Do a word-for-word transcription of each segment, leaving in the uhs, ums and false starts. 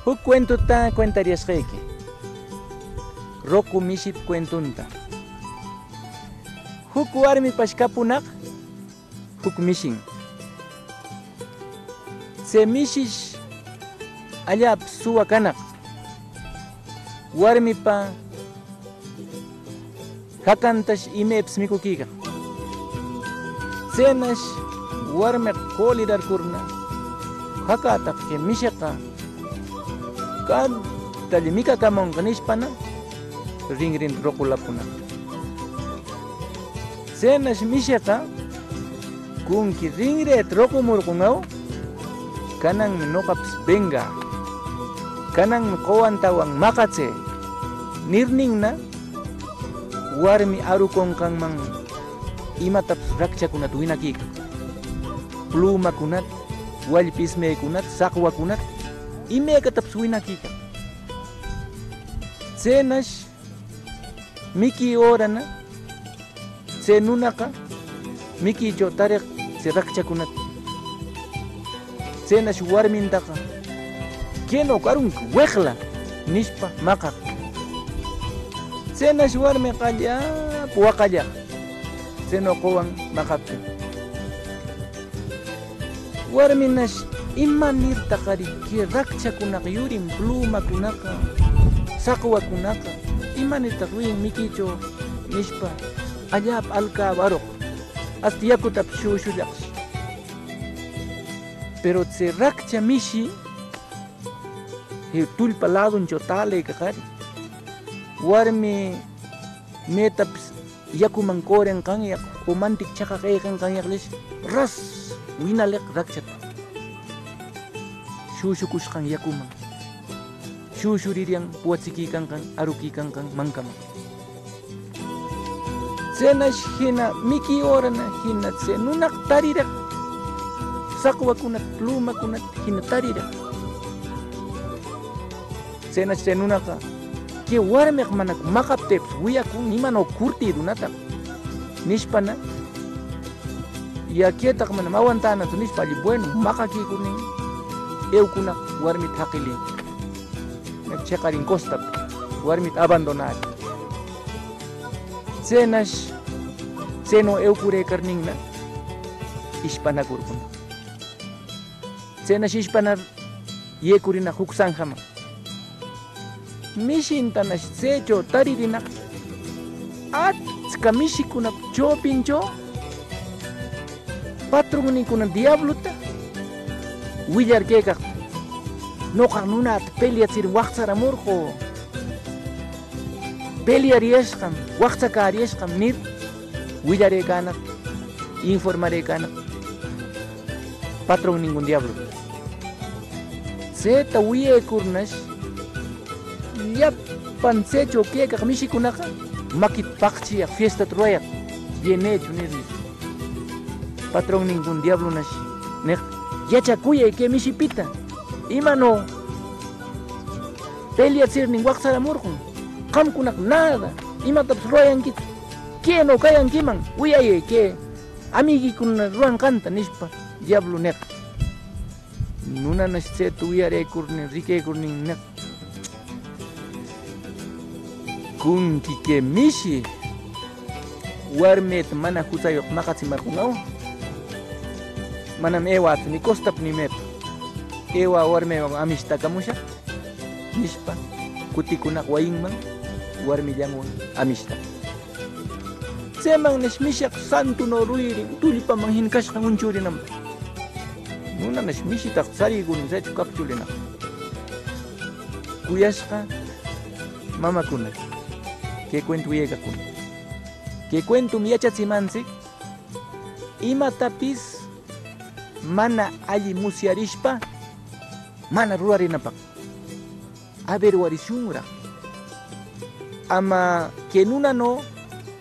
Huk cuentota cuentariyashqayki. Ruqu miship cuentonta. Huk warmipash kapunaq huk mishin. Chay mishish allapa suwa kanaq. Warmipa hakantash imaypis mikukikaq. Chaynash warmiq qulirarkurna, hakataq kay mishiqa kantalli mikakamunqa, nishpana ringrinta ruqulapunaq. Chaynash mishiqa kunki ringrita ruqumurqun, aw, kananmi nuqapis venga, kananmi quwantawan maqachay, nirninna, warmi arukunqanman imatapis rakchakunata winakikaq, plumakunata, wallpismaykunata, saqwakunata, imaykatapis winakikaq. Chaynash mikiy hurana, chay nunaqa mikiychaw tariq chay rakchakunata. Chaynash warmintaqa: "Kaynaw karunki wiqla", nishpa maqaq. Chaynash warmiqa allapa waqallaq, chaynaw quwan maqaptin. Warminash: "¿Imanirtaq ari kay rakchakunaqa yurin, plumakunaqa, saqwakunaqa? ¿Imanirtaq wiin mikiychaw?", nishpa, allapa alkabaruq, hasta yakutapis shushullaqshi. Pero chay rakcha mishi, chay tullpa ladonchaw talaykaq ari, warmi maytapis yakuman correnqanyaq o mantik chaqaq ayqinqanyaqllash, ras winaliq rakchata shushukushqan yakuman, shushuriran puwatsikuykanqan, arukuykanqan mankaman. Chaynash hina mikiy hurana hina chay nunaqa tariraq saqwakunata, plumakunata hina tariraq. Chaynash chay nunaqa: "Kay warmiqa manaku maqaptipis wiyakun, imanaw kurtiy runata", nishpana, "Ya kaytaqa manam aguantanatsu", nishpa, alli bueno maqakuykurnin, aywakunaq warmita haqilin. Chiqarin costap, warmita abandonarin. Chaynash chaynaw aywakuraykarninna, ishpanakurqun. Chaynash ishpanar yaykurinaq huk zanjaman. Mishintanash chaychaw taririnaq, achka mishikunap chawpinchaw patronninkuna diablota willarkaykaqta: "Nuqa nunata peleatsir waqcharamurqu, peleariyashqam, waqchakariyashqam", nir willaraykanaq, informaryaykanaq patronninkuna diablo. Chayta wiyaykurnash, llapan chaychaw kaykaq mishikunaqa makita paqchiyaq, fiestata ruwayaq, bien hecho nirmi. Patronninkuna diablonash niq: "Yachakuyay kay mishipita, imanaw peleatsirnin waqcharamurqun, qamkunaqa nada imatapis ruwayankichu, kaynaw kayankiman, wiyayay kay amiguikuna ruwanqanta", nishpa diablo niq. Nunanash chayta wiyaraykurnin, rikaykurnin niq: "Kunki kay mishi warmita mana huchayuq maqachimarqun, aw. Manam aywatsu ni costap ni maypaq. Aywa, warmiwan amishtakamushaq", nishpa, kutikunaq wayinman warmillanwan amishtaq. Chaymannash mishiqa santunaw ruririn, tullpaman hina kashqan unchurinanpaq. Nunanash mishitaqa chariykurin chaychaw kapchulinaq. Kuyashqa mamakuna, kay cuento wiyaykaqkuna, kay cuentom yachachimanchik imatapis mana alli musyarishpa mana rurarinapaq. Averwarishunraq. Ama kay nunanaw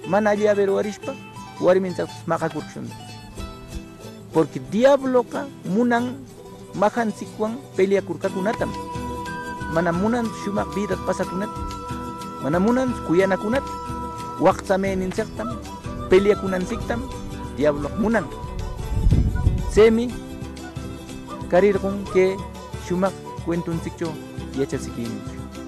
mana alli averwarishpa warminchikpis maqakurkushun. Porque diabloqa munan majanchikwan peleakurkakunatam. Manam munantsu shumaq vidata pasakunata. Manam munantsu kuyanakunata. Waqchamayninchiktam, peleakunanchiktam diabloqa munan. Chaymi karirqun kay shumaq cuentonchicchu yachachikimik.